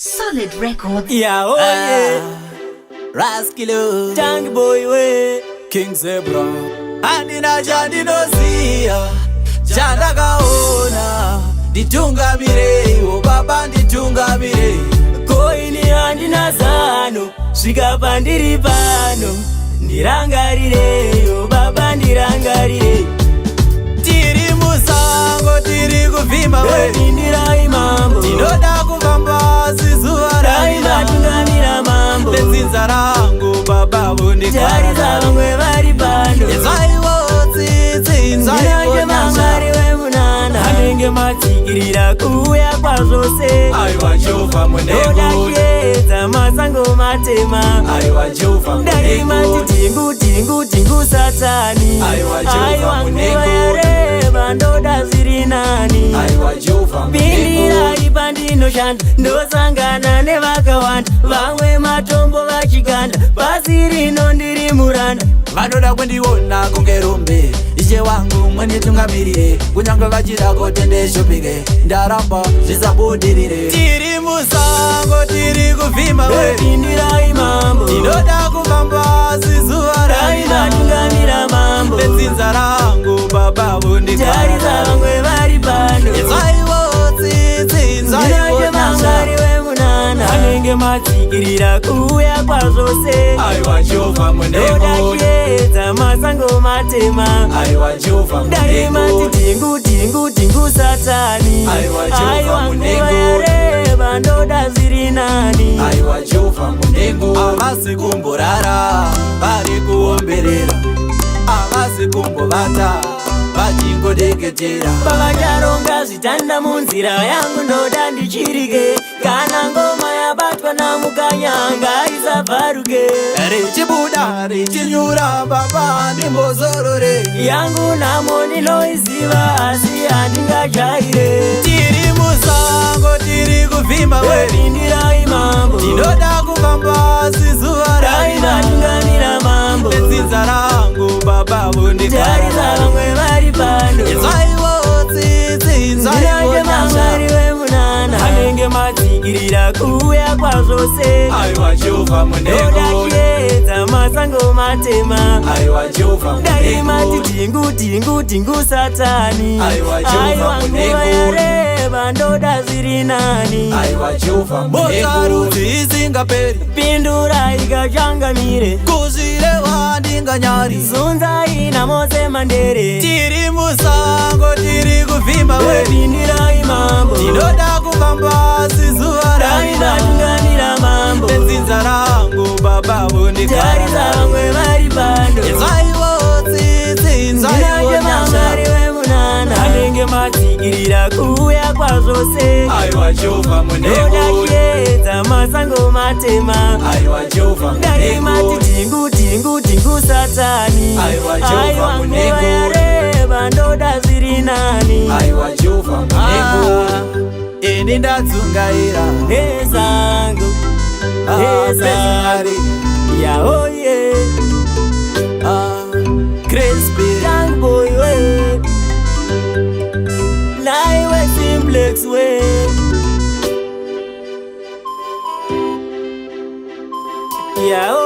Solid Records. Yeah, oh yeah. Raskilo Tank boy we. King Zebra handina chandinoziya chandakaona nditungamireiwo baba nditungamirei. Ko ini handina zano, svika pandiri pano. Ndirangarireyo baba, ndirangarire. Tiri musango, tiri kuvhima we. Pindirai mambo. Tinoda kufamba zizuva Dai ravira. vatungamira mambo. Vedzinza rangu baba Tarisa vondikara. vamwe vari pano. Inzwaiwo tsitsi, inzwaiwo Ndinake nyasha. mamwari wemunana. Anenge matsikirira kuuya kwazvose. Aiwa Jehovha Ndoda munengoni. chiedza masango matema. Aiwa Jehovha Ndaimati munengoni. tingu tingu tingu satani. Aiwa Jehovha Aiwa nguva munengoni. yareba, ndoda zviri nani. Aiwa Jehovha munengoni. Pindirai pandinoshanda, ndosangana nevakawanda, vamwe matombo vachiganda, pasi rino ndiri muranda. Vanoda kundiona kunge rombe, ishe wangu munditungamirire. Kunyange vachida kuti ndishupike, ndaramba, zvisabudirire. Tiri musango, tiri kuvhima we. Pindirai mambo. Tinoda kufamba zizuva Dai ravira. vatungamira mambo. Vedzinza rangu baba Tarisa vondikara. vamwe vari pano. Inzwaiwo tsitsi, inzwaiwo Ndinake nyasha. mamwari wemunana. Anenge matsikirira kuuya kwazvose. Aiwa Jehovha Ndoda munengoni. chiedza masango matema. Aiwa Jehovha Ndaimati munengoni. tingu tingu tingu satani. Aiwa Jehovha Aiwa nguva munengoni. yareba, ndoda zviri nani. Aiwa Jehovha munengo. Havasi kumborara, vari kuomberera. Havasi kumbovata, vachingodeketera. Pavacharonga zvitanda munzira yangu, ndoda ndichirike. Kana ngoma yabatwa namukanyanga isabvaruke. Richibuda richinyura, baba ndimbozorore. Yangu namo ndinoiziva, asi handingajaire. Tiri musango, tiri kuvhima we. Pindirai mambo. Tinoda kufamba zizuva Dai ravira. vatungamira mambo. Vedzinza rangu baba Tarisa vondikara. vamwe vari pano. Inzwaiwo tsitsi, inzwaiwo Ndinake nyasha. mamwari wemunana. Anenge matsikirira kuuya kwazvose. Aiwa Jehovha Ndoda munengoni. chiedza masango matema. Aiwa Jehovha Ndaimati munengoni. tingu tingu tingu satani. Aiwa Jehovha Aiwa nguva munengoni. yareba, ndoda zviri nani. Aiwa Jehovha munengoni. Isingaperi. Pindura ikachangamire. Kuzvirewa ndinganyari. Zunzai namose mandere. Tiri musango, tiri kuvhima we. Pindirai mambo. Tinoda kufamba zizuva Dai ravira. vatungamira mambo. Vedzinza rangu baba Tarisa vondikara. vamwe vari pano. Inzwaiwo tsitsi, inzwaiwo Ndinake nyasha. mamwari wemunana. Anenge matsikirira kuuya kwazvose. Aiwa Jehovha Ndoda munengoni. chiedza masango matema. Aiwa Jehovha Ndaimati munengoni. tingu tingu tingu satani. Aiwa Jehovha Aiwa nguva munengoni. yareba, ndoda zviri nani. Aiwa Jehovha munengoni. Ini ndadzungaira. Nezangu. Personally. Yaoye. Crispy. Young boy we. Naiwe simplex we. Yeah.